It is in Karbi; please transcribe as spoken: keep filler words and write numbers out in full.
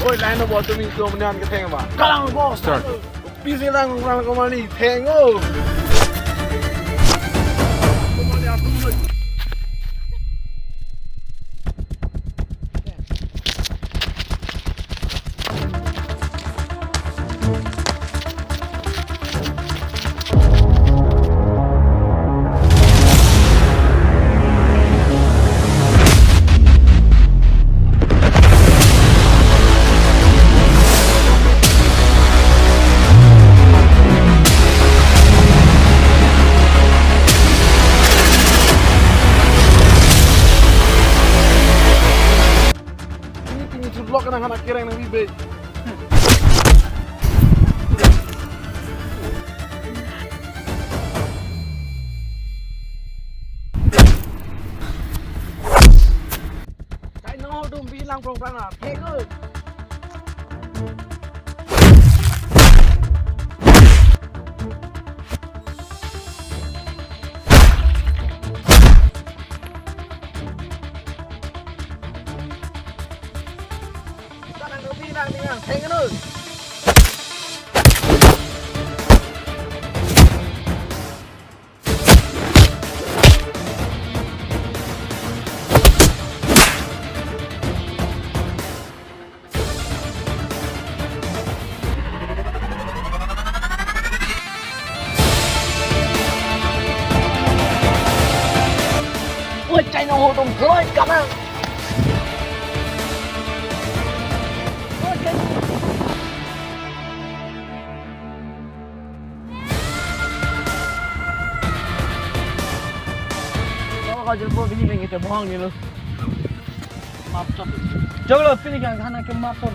Oi, lain lo boss, tumi tum nian ketheng ba. Kalang boss. Start. Pisi lang lang komani theng o. Ini tinggi cublok kena anak kereng nang bibe. Chai nangho atum bilang prong prang na, thek o. Bilang, bilang, thek o. Oi, chai nangho atum, Floyd, come on. Oi, chai. Kau kajil po bini nang kita bohong ni lo. Map chot. Jog lo pini kan khana ke map chot.